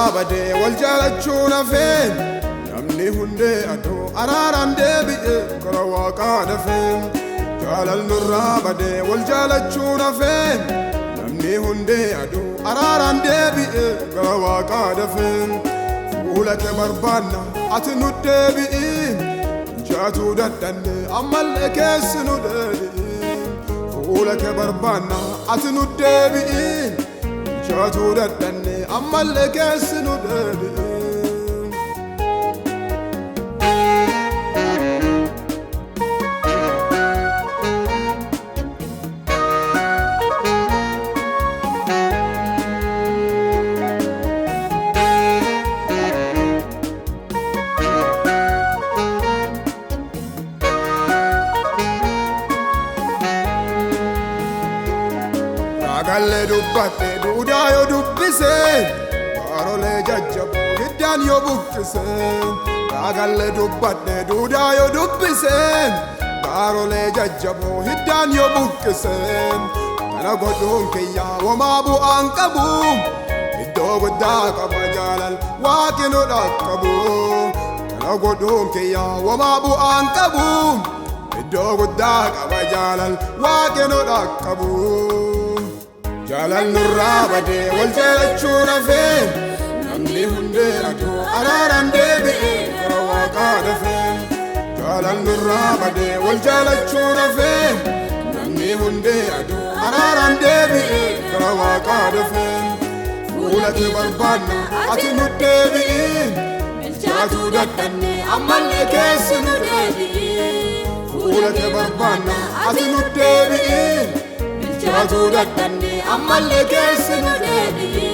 nurraa badee wal jaalachuun hafee namni hundee aduu araaraan deebi'e gara waaqaa dafee. Jaalal nurraa badee wal jaalachuun hafee namni hundee aduu araaraan deebi'e gara waaqaa dafee. Fuula kee barbaanna ati nu deebi'i jaatuu dadhanne ammallee keessi nu deebi'i. Fuula kee barbaanna ati nu deebi'i jaatuu dadhanne ammallee keessi nu deebi'i. Raagallee dubbadhe duudaa yoo dubbise baarolee jajjaboo hiddaan yoo buqqise. Raagallee dubbadhe duudaa yoo dubbise baarolee jajjaboo hiddaan yoo buqqise. Kana godhuun kiyyaa womaa bu'aan qabu iddoo guddaa qaba jaalal waaqni nu dhaqqabu. Kana godhuun kiyyaa womaa bu'aan qabu iddoo guddaa qaba jaalal waaqni nu dhaqqabu. Jaalal nurraa badee wal jaalachuun hafee namni hundee aduu araaraan deebi'e gara waaqaa dafee. Jaalal nurraa badee wal jaalachuun hafee namni hundee aduu araaraan deebi'e gara waaqaa dafee. Fuula kee barbaanna ati nu deebi'i Bilchaatuu dadhanne ammallee keessi nu deebi'i. Fuula kee barbaanna ati nu deebi'i Bilchaatuu dadhanne ammallee keessi nu deebi'i.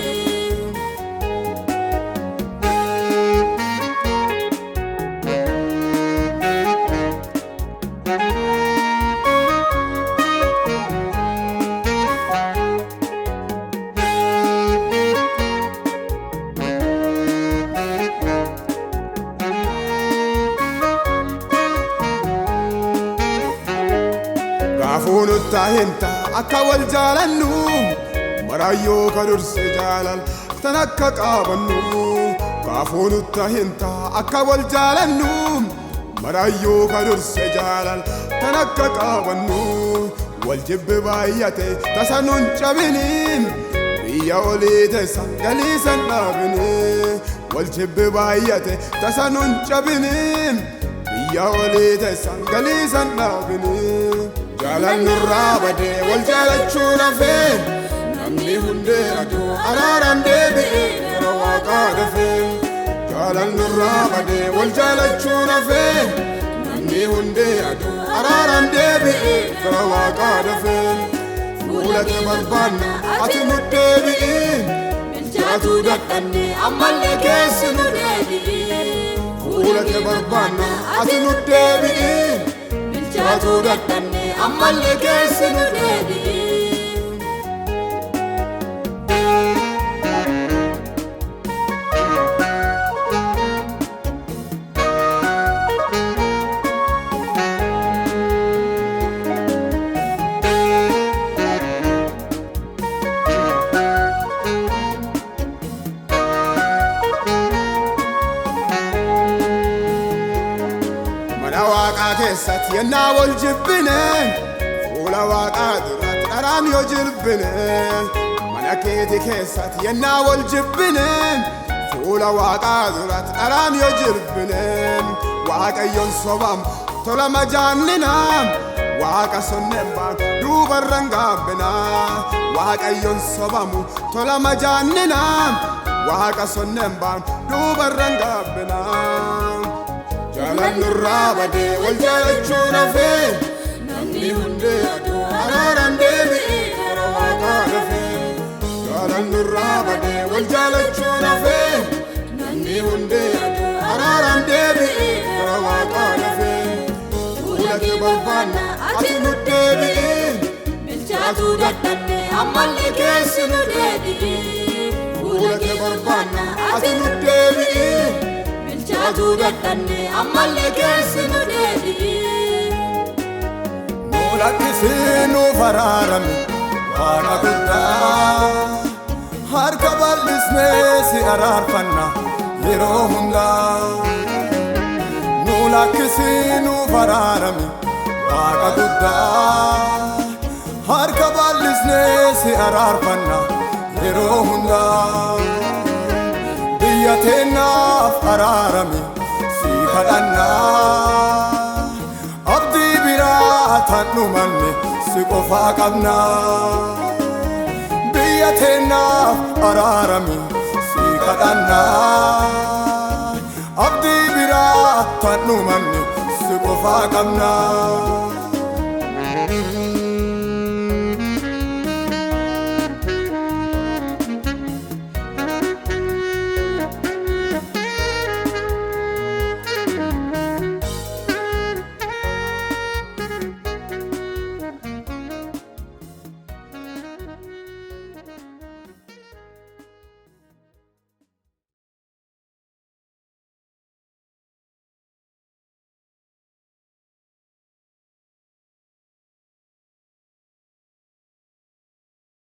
Gaafuu nuttaa himta akka wal jaalannu maraayyoo ka durse jaalal tan akka qaabannu. Gaafuu nuttaa himta akka wal jaalannu maraayyoo ka durse jaalal tan akka qaabannu. Wal jibbi baay'ate tasa nun cabini biyya olii teessa galii san dhaabini. Wal jibbi baay'ate tasa nun cabini biyya olii teessa galii san dhaabini. Jaalal nurraa badee wal jaalachuun hafee namni hundee aduu araaraan deebi'e gara waaqaa dafee. Jaalal nurraa badee wal jaalachuun hafee namni hundee aduu araaraan deebi'e gara waaqaa dafee. Fuula kee barbaanna ati nu deebi'i Bilchaatuu dadhanne ammallee keessi nu deebi'i. Fuula kee barbaanna ati nu deebi'i Bilchaatuu dadhanne ammallee keessi nu deebi'i. Mana waaqaa keessatti yennaa wal jibbine fuula waaqaa duratti dharaan yoo jirbine. Mana keeti keessatti yennaa wal jibbine fuula waaqaa duratti dharaan yoo jirbine. Waaqayyoon sobam tola majaannina waaqa sonneen baan duubarran gaabbina. Waaqayyoon sobamu tola majaannina waaqa sonneen baan duubarran gaabbina. Jaalal nurraa badee wal jaalachuun hafee namni hundee aduu araaraan deebi'e gara waaqaa dafee. Jaalal nurraa badee wal jaalachuun hafee namni hundee aduu araaraan deebi'e gara waaqaa dafee. Fuula kee barbaanna ati nu deebi'i Bilchaatuu dadhanne ammallee keessi nu deebi'i. Fuula kee barbaanna ati nu deebi'i Bilchaatuu dadhanne ammallee keessi nu deebi'i. Nu lakkisii nuuf araarami Waaqa guddaa. Harka bal'isnee si araarfanna yeroo hundaa. Nu lakkisii nuuf araarami Waaqa guddaa. Harka bal'isnee si araarfanna yeroo hundaa. Biyya teennaaf araarami si kadhannaa. Abdii biraa tan dhumanne si qofaa qabnaa. Biyya teennaaf araarami si kadhannaa. Abdii biraa tan dhumanne si qofaa qabnaa.